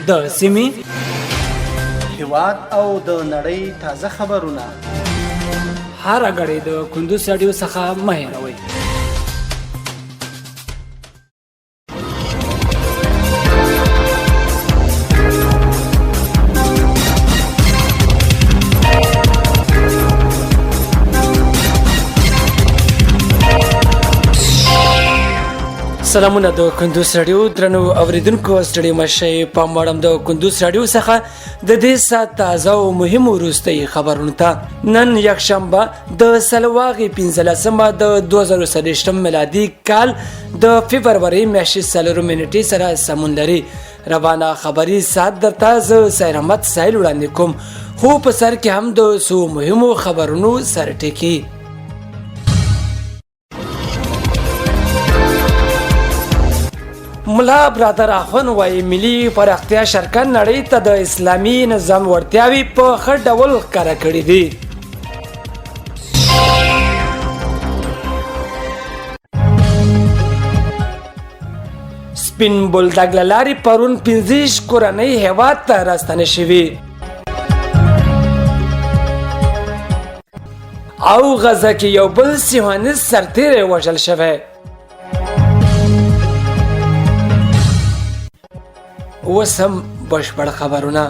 د سیمې، هیواد او د نړۍ تازه خبرونه هره ګړۍ د کندوز راډیو څخه مه هېروئ. سلامونه د کندوز راډیو درنو اوریدونکو، ستړي مشه په مړم د کندوز راډیو څخه د دې ساعت تازه او مهم وروستي خبرونه ته. نن یکشنبه د سلواغې 15مه د 2023 میلادي کال د فبرورۍ میاشتې 4 نیټې سره سمون لري. روانه خبري ساعت درته زه سیر احمد ساحل وړاندې کوم، خو په سر کې هم د څو مهمو خبرونو سرټکي. ملا برادر اخوند وایي ملي پراختیا شرکت نړۍ ته د اسلامي نظام وړتیاوې په ښه ډول ښکاره کړې دي. سپین بولدک له لارې پرون 25 کورنۍ هېواد ته راستنې شوې. او غزه کې یو بل صهیونیست سرتېری وژل شوی. اوس هم بشپړ خبرونه.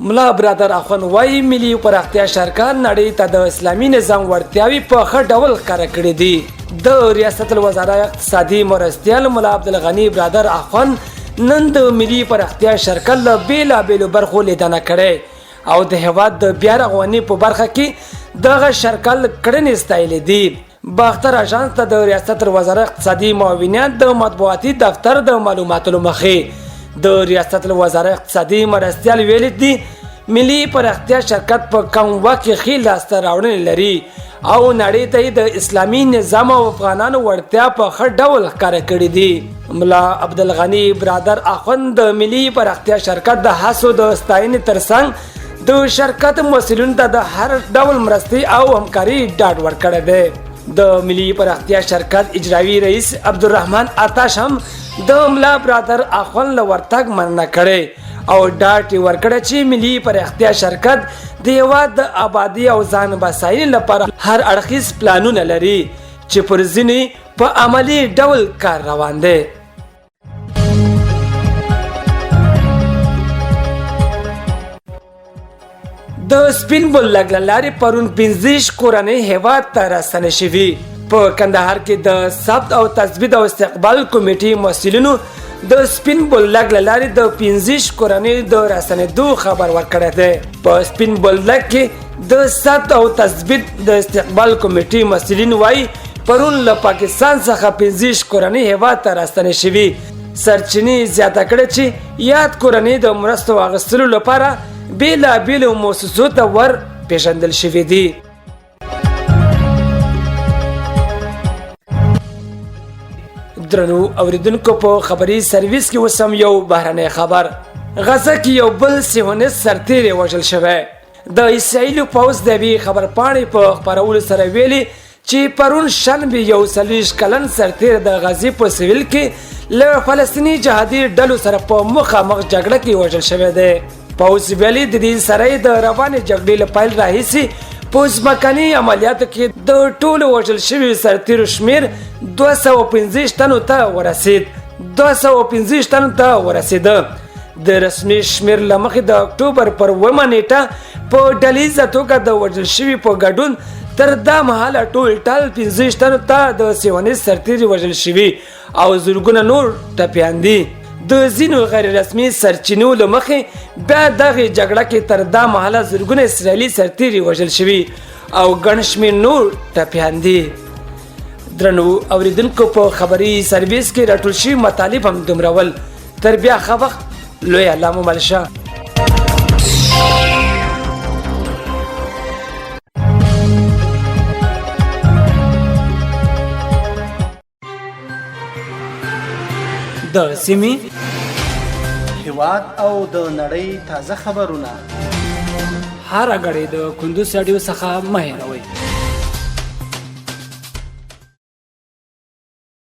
ملا برادر اخوند وایي ملي پراختیا شرکت نړۍ ته د اسلامي نظام وړتیاوې په ښه ډول ښکاره کړې دي. د ریاست الوزراء اقتصادي مرستیال ملا عبدالغني برادر اخوند نن د ملي پراختیا شرکت له بېلابېلو برخو لیدنه کړې او د هېواد د بیا رغونې په برخه کې دغه شرکت کړنې ستایلې دي. باختر اژانس ته د ریاست الوزراء اقتصادي معاونیت د مطبوعاتي دفتر د معلوماتو له مخې د ریاست الوزراء اقتصادي مرستیال ویلي دي ملي پراختیا شرکت په کم وخت کې ښې لاسته راوړنې لري او نړۍ ته یې د اسلامي نظام او افغانانو وړتیا په ښه ډول ښکاره کړې دي. ملا عبدالغني برادر اخوند د ملي پراختیا شرکت د هڅو د ستاینې ترڅنګ د شرکت مسؤلینو ته د هر ډول مرستې او همکاري ډاډ ورکړی دی. د ملي پراختیا شرکت اجرایي رئیس عبدالرحمن آتش هم د ملا برادر اخوند له ورتګ مننه کړې او ډاډ یې ورکړی چې ملي پراختیا شرکت د هېواد د آبادي او ځان بساینې لپاره هر اړخیز پلانونه لري چې پر ځینې په عملي ډول کار روان دی. د سپین بولدک له لارې پرون 25 کورنۍ هېواد ته راستنې شوي. په کندهار کې د ثبت او تثبیت او استقبال کمیټې مسؤلینو د سپین بولدک له لارې د 25 کورنۍ د راستنېدو خبر ورکړی دی. په سپین بولدک کې د ثبت او تثبیت د استقبال کمیټې مسؤلین وایي پرون له پاکستان څخه 25 کورنۍ هېواد ته راستنې شوي. سرچینې زیاته کړې چې یاد کورنۍ د مرستو اخیستلو لپاره بېلابېلو موسسو ته ور پېژندل شوي دي. درنو اوریدونکو، په خبري سرویس کې اوس هم یو بهرنی خبر. غزه کې یو بل صهیونیست سرتېری وژل شوی. د اسراییل پوځ د یوې خبرپاڼې په خپرولو سره ویلي چې پرون شنبه یو 40 کلن سرتېری د غزې په سویل کې له فلسطیني جهادي ډلو سره په مخامخ جګړه کې وژل شوی دی. پوځ ویلي د دې سره د روانې جګړې له پیل راهیسې په ځمکني عملیاتو کې د ټولو وژل شویو سرتېرو شمېر 225 تنو ته ورسید. 225 تنو ته ورسېده. د رسمي شمېر له مخې د اکتوبر پر 7مه نیټه په ډلیزه توګه د وژل شوي په ګډون تر دا مهاله ټول ټال 25 تنو ته د صهیونیست سرتېري وژل شوي او زرګونه نور ټپیان دي. د ځینو غیر رسمي سرچینو له مخې بیا دغې جګړه کې تر دا مهاله زرګونه اسراییلي سرتېري وژل شوي او ګڼ شمېر نور ټپیان دي. درنو اوریدونکو، په خبري سرویس کې راټول شوي مطالب هم دومره ول. تر بیا ښه وخت، لوی الله مو مل شه. د سیمې، هیواد او د نړۍ تازه خبرونه هره ګړۍ د کندوز راډیو څخه مه هېروئ.